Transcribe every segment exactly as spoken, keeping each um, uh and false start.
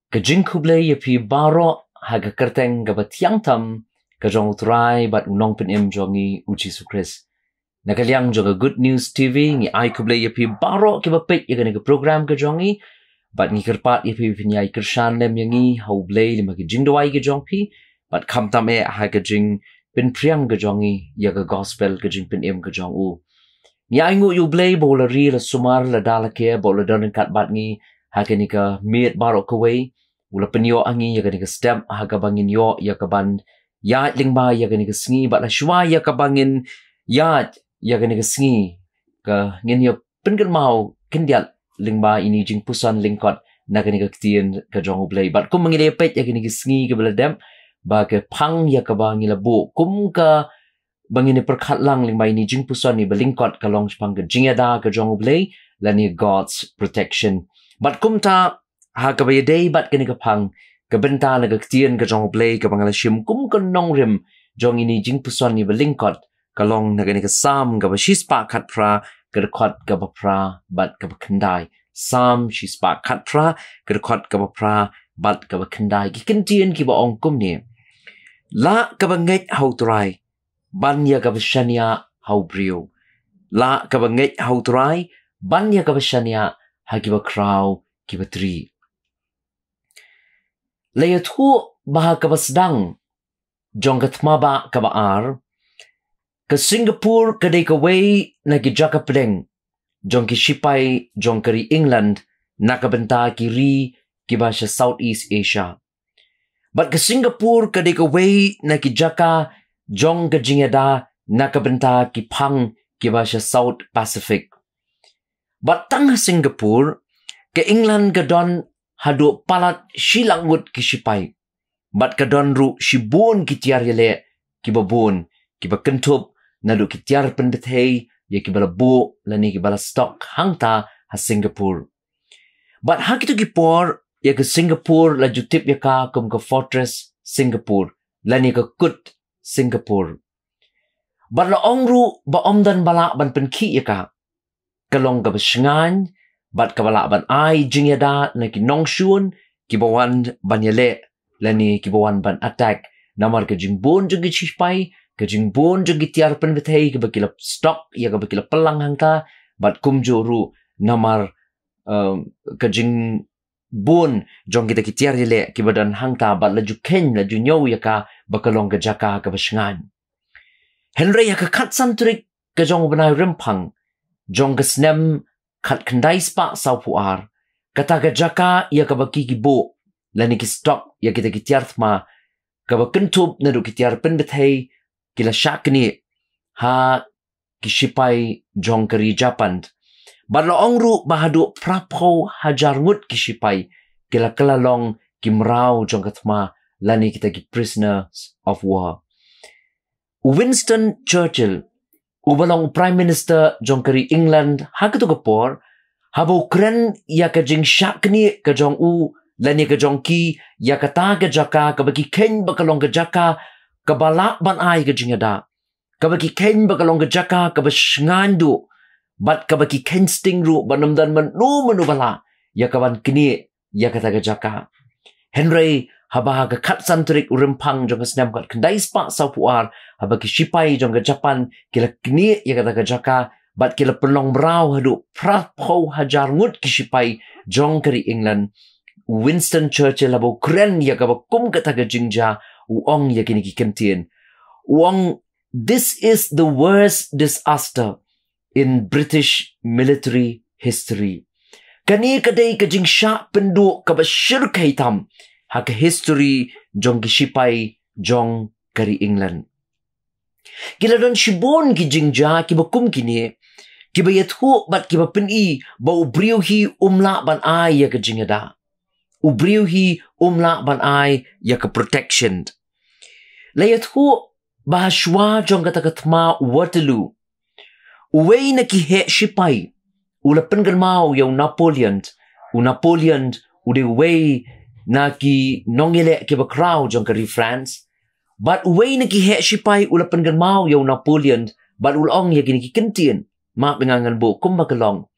Ka jingkhublei ïa phi baroh ha ka kyrteng kaba thiang tam ka jong U Trai bad U Nongpynim jong ngi U Jisu Khrist. Na ka liang jong ka Good News T V ngi ai khublei ïa phi baroh kiba peit ïa kane ka program ka jong ngi, bad ngi kyrpad ïa phi phin ïai kyrshan lem ïa ngi ha U Blei lem ha ki jingduwai ki jong phi, bad khamtam eh ha ka jingpynphriang ka jong ngi ïa ka gospel, ka jingpynim ka jong u. Ngi ainguh ïa U Blei ba u la ri la sumar lada la ke, ba u la don ryngkat bad ngi ha kane ka miet baroh kawei. U la pynïoh ha ngi ïa kane ka step ha kaba ngin ïoh ïa kaban ïaid lyngba ïa kane ka sngi, bad la shuwa ïa kaba ngin ïaid ïa kane ka sngi, ka ngin ïa pynkynmaw khyndiat lyngba ine i jingpuson lyngkot na kane ka ktien ka jong U Blei. Bad kumba ngi la peit ïa kane ka sngi kaba la dep, ba ka phang ïa kaba ngi la buh kum kaba ngin ïa pyrkhat lang lyngba ine i jingpuson iba lyngkot ka long shaphang ka jingïada ka jong U Blei lane God's protection. Bad kumta, ha kaba ïadei bad kane ka phang, ka bynta na ka ktien ka jong U Blei kaba nga la shim kum ka nongrim jong ine i jingpuson iba lyngkot ka long na kane ka Salm kaba shispah khatphra, ka dkhot kaba phra bad kaba khyndai. Salm shispah khatphra, ka dkhot kaba phra bad kaba khyndai. Ki kyntien kiba ong kumne: Lah kaba ngeit ha U Trai, ban ïa kaba shaniah ha u briew. Lah kaba ngeit ha U Trai, ban ïa kaba shaniah ha kiba khraw kiba tri. La ïathuh ba ha kaba sdang jong ka thma bah kaba ar, ka Singapore ka dei kawei na ki jaka pdeng jong ki shipai jong ka ri England na ka bynta ki ri kiba sha Southeast Asia. Bad ka Singapore ka dei kawei na ki jaka jong ka jingïada na ka bynta ki phang kiba sha South Pacific. Bad tang ha Singapore, ka England ka don haduh palat shi lak ngut ki shipai. Bad ka don ruh shibun ki tiar ïaleh kiba bun, kiba kynthup naduh ki tiar pynbthei ïa kiba la buh lane kiba la stock hangta ha Singapore. Bad ha kito ki por, ïa ka Singapore la ju tip ïa ka kum ka Fortress Singapore lane ka kut Singapore. Bad la ong ruh ba ym don ba lah ban pynkhih ïa ka. Ka long kaba shngaiñ bad kaba lah ban ai jingïada na ki nongshun kiba wan ban ïaleh lane kiba wan ban attack. Namar ka jingbun jong ki shipai, ka jingbun jong ki tiar pynbthei kiba ki la stock ïa kaba ki la pynlang hangta, bad kumjuh ruh namar, um, ka jingbun jong kita ki tiar ïaleh kiba don hangta, bad la ju kheiñ, la ju ñiew ïa ka ba ka long ka jaka kaba shngaiñ. Hynrei ha ka khatsan tarik ka jong u bnai Rymphang jong ka snem khatkhyndai spah sawphew ar, kata ka jaka ïa kaba ki ki buh lane ki stock ïa kita ki tiar thma kaba kynthup naduh ki tiar pynbthei, ki la shah knieh ha ki shipai jong ka ri Japan. Bad la ong ruh ba haduh phraphew hajar ngut ki shipai ki la kylla long ki mraw jong ka thma lane kita ki prisoners of war. U Winston Churchill, uba long Prime Minister jong ka ri England ha kato ka por, haba u kren ïa ka jingshah knieh ka jong u lane ka jong ki ïa kata ka jaka kaba ki kheiñ ba ka long ka jaka kaba lah ban ai ka jingïada, kaba ki kheiñ ba ka long ka jaka kaba shngaiñ duh, bad kaba ki kheiñ sting ruh ba ym don mano mano ba lah ïa kaban knieh ïa kata ka jaka. Hynrei haba ha ka khatsan tarik u Rymphang jong ka snem khatkhyndai spah sawphew ar, haba ki shipai jong ka Japan ki la knieh ïa kata ka jaka bad ki la pynlong mraw haduh phraphew hajar ngut ki shipai jong ka ri England, u Winston Churchill haba u kren ïa kaba kum kata ka jingjia, u ong ïa kine ki kyntien. U ong, "This is the worst disaster in British military history." Kane ka dei ka jingshah pynduh kaba shyrkhei tam ha ka history jong ki shipai jong ka ri England. Ki la don shibun ki jingjia kiba kum kine, kiba ïathuh bad kiba pyni ba u briew hi um lah ban ai ïa ka jingïada. U briew hi um lah ban ai ïa ka protection. La ïathuh ba ha shuwa jong kata ka thma Waterloo, uwei na ki heh shipai u la pynkynmaw ïa u Napoleon. U Napoleon u dei uwei na ki nongïaleh kiba khraw jong ka ri France. Bad uwei na ki heh shipai u la pynkynmaw ïa u Napoleon bad u la ong ïa kine ki kyntien. Map ïa nga ngan buh kumba ka long.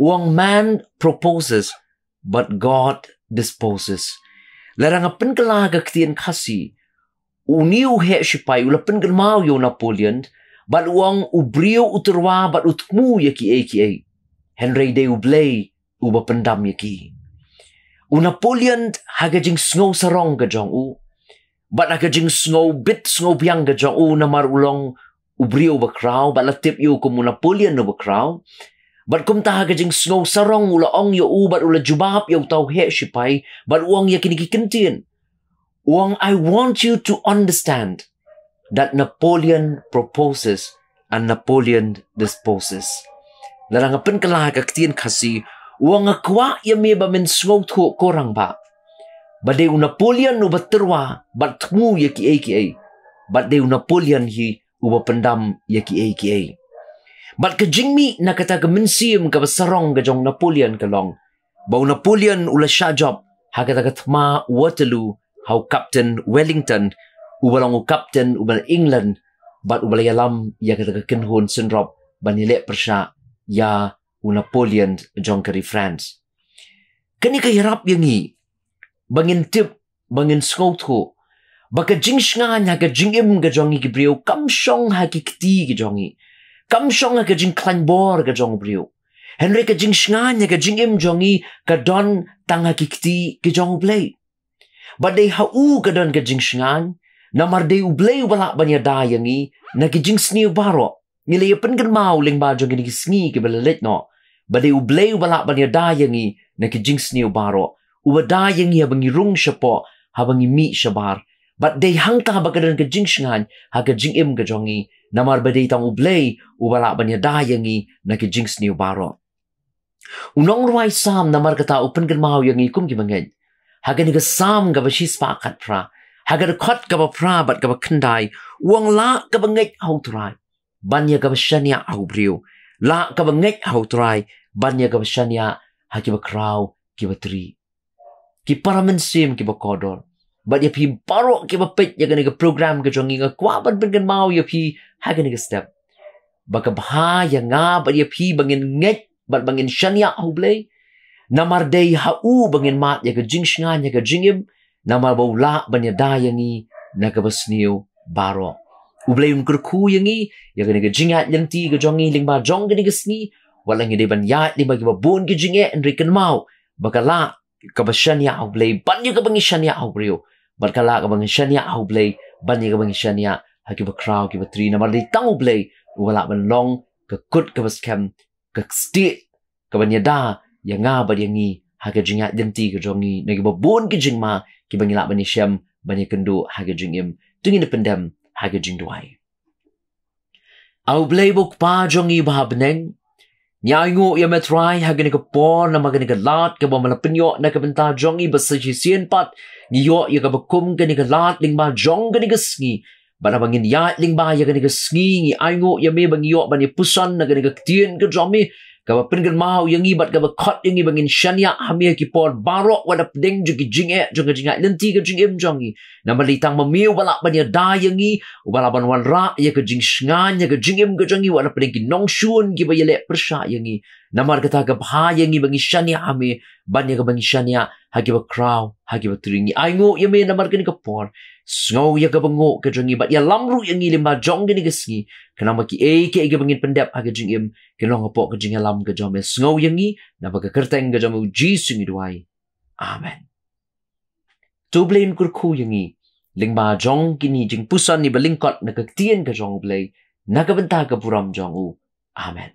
U ong, "Man proposes, but God disposes." Lada nga pynkylla ka ktien Khasi, uni u heh shipai u la pynkynmaw ïa u Napoleon, bad u ong u briew u tyrwa bad u thmu ïa kiei kiei. Hynrei dei u Blei uba pyndam ïa ki. U Napoleon ha ka jingsngew sarong ka jong u, bad ha ka jingsngew bit sngew biang ka jong u namar u long u briew uba khraw, bad la tip ïa u kum u Napoleon uba khraw. Bad kumta ha ka jingsngew sarong u la ong ïa u, bad u la jubab ïa uta u heh shipai, bad u ong ïa kine ki kyntien. U ong, "I want you to understand that Napoleon proposes and Napoleon disposes." Lada nga pynkylla ha ka ktien Khasi, u ong, "Nga kwah ïa me ba men sngewthuh ko rangbah, ba dei u Napoleon uba tyrwa bad thmu ïa kiei kiei, bad dei u Napoleon hi uba pyndam ïa kiei kiei." Bad ka jingmih na kata ka mynsiem kaba sarong ka jong u Napoleon ka long ba u Napoleon u la shah jop ha kata ka thma Waterloo ha u Captain Wellington, uba long u captain uba na England, bad uba la ïalam ïa kata ka kynhun synrop ban ïaleh pyrshah ïa u Napoleon jong ka ri France. Kane ka ïarap ïa ngi ba ngin tip, ba ngin sngewthuh ba ka jingshngaiñ ha ka jingim ka jong ngi ki briew kam shong ha ki kti ki jong ngi, kam shong ha ka jingkhlaiñ bor ka jong u briew. Hynrei ka jingshngaiñ ha ka jingim jong ngi ka don tang ha ki kti ki jong u Blei. Ba dei ha u ka don ka jingshngaiñ, namar dei u Blei uba lah ban ïada ïa ngi na ki jingsniew baroh. Ngi la ïa pynkynmaw lyngba jong kine ki sngi kiba la leit noh ba dei u Blei uba lah ban ïada ïa ngi na ki jingsniew baroh, uba da ïa ngi haba ngi rung shapoh, haba ngi mih shabar. Bad dei hangta ba ka don ka jingshngaiñ ha ka jingim ka jong ngi, namar ba dei tang u Blei uba lah ban ïada ïa ngi na ki jingsniew baroh. U nongrwai Salm namar kata u pynkynmaw ïa ngi kum ki bangeit ha kane ka Salm kaba shispah khatphra, ha ka dkhot kaba phra bad kaba khyndai, u ong, "Lah kaba ngeit ha u Trai ban ïa kaba shaniah ha u briew, lah kaba ngeit ha u Trai ban ïa kaba shaniah ha kiba khraw kiba tri." Ki para mynsiem kiba kordor, bad ïa phi baroh kiba peit ïa kane ka program ka jong ngi, nga kwah ban pynkynmaw ïa phi ha kane ka step ba ka bha ïa nga bad ïa phi ba ngin ngeit bad ba ngin shaniah ha u Blei. Namar dei ha u ba ngin mad ïa ka jingshngaiñ ha ka jingim, namar ba u lah ban ïada ïa ngi na kaba sniew baroh. U Blei un kyrkhu ïa ngi ïa kane ka jingïaid lynti ka jong ngi lyngba jong kane ka sngi. Wat la ngi dei ban ïaid lyngba kiba bun ki jingeh, hynrei kynmaw ba ka lah kaba shaniah ha u Blei ban ïa kaba ngi shaniah ha u briew, bad ka lah kaba ngi shaniah ha u Blei ban ïa kaba ngi shaniah ha kiba khraw kiba tri. Namar dei tang u Blei uba lah ban long ka kut kaba skhem, ka stieh kaban ïada ïa nga bad ïa ngi ha ka jingïaid lynti ka jong ngi na kiba bun ki jingma kiba ngi lah ban ïashem ban ïakynduh ha ka jingim. To ngin ïa pyndem ha ka jingduwai. A U Blei ba U Kpa jong ngi ba ha bneng, ngi ainguh ïa me Trai ha kane ka por namar kane ka lad kaba me la pynïoh na ka bynta jong ngi ba sa shisien pat ngi ïoh ïa kaba kum kane ka lad lyngba jong kane ka sngi. Bad haba ngin ïaid lyngba ïa kane ka sngi, ngi ainguh ïa me ba ngi ïoh ban ïa puson na kane ka ktien ka jong me kaba pynkynmaw ïa ngi bad kaba khot ïa ngi ba ngin shaniah ha me ha ki por baroh wat hapdeng jong ki jingeh jong ka jingïaid lynti ka jingim jong ngi. Namar dei tang ma me uba lah ban ïada ïa ngi, uba lah ban wanrah ïa ka jingshngaiñ ïa ka jingim ka jong ngi wat hapdeng ki nongshun kiba ïaleh pyrshah ïa ngi. Namar kata ka bha ïa ngi ba ngi shaniah ha me ban ïa kaba ngi shaniah ha kiba khraw ha kiba tri. Ngi ainguh ïa me namar kane ka por. Sngew ïa kaba nguh ka jong ngi bad ïalam ruh ïa ngi lyngba jong kane ka sngi, khnang ba kiei kiei kiba ngin pyndep ha ka jingim kin long hapoh ka jingïalam ka jong me. Sngew ïa ngi, namar ka kyrteng ka jong me U Jisu ngi duwai. Amen. To U Blei un kyrkhu ïa ngi lyngba jong kine jingpuson iba lyngkot na ka ktien ka jong U Blei, na ka bynta ka burom jong u. Amen.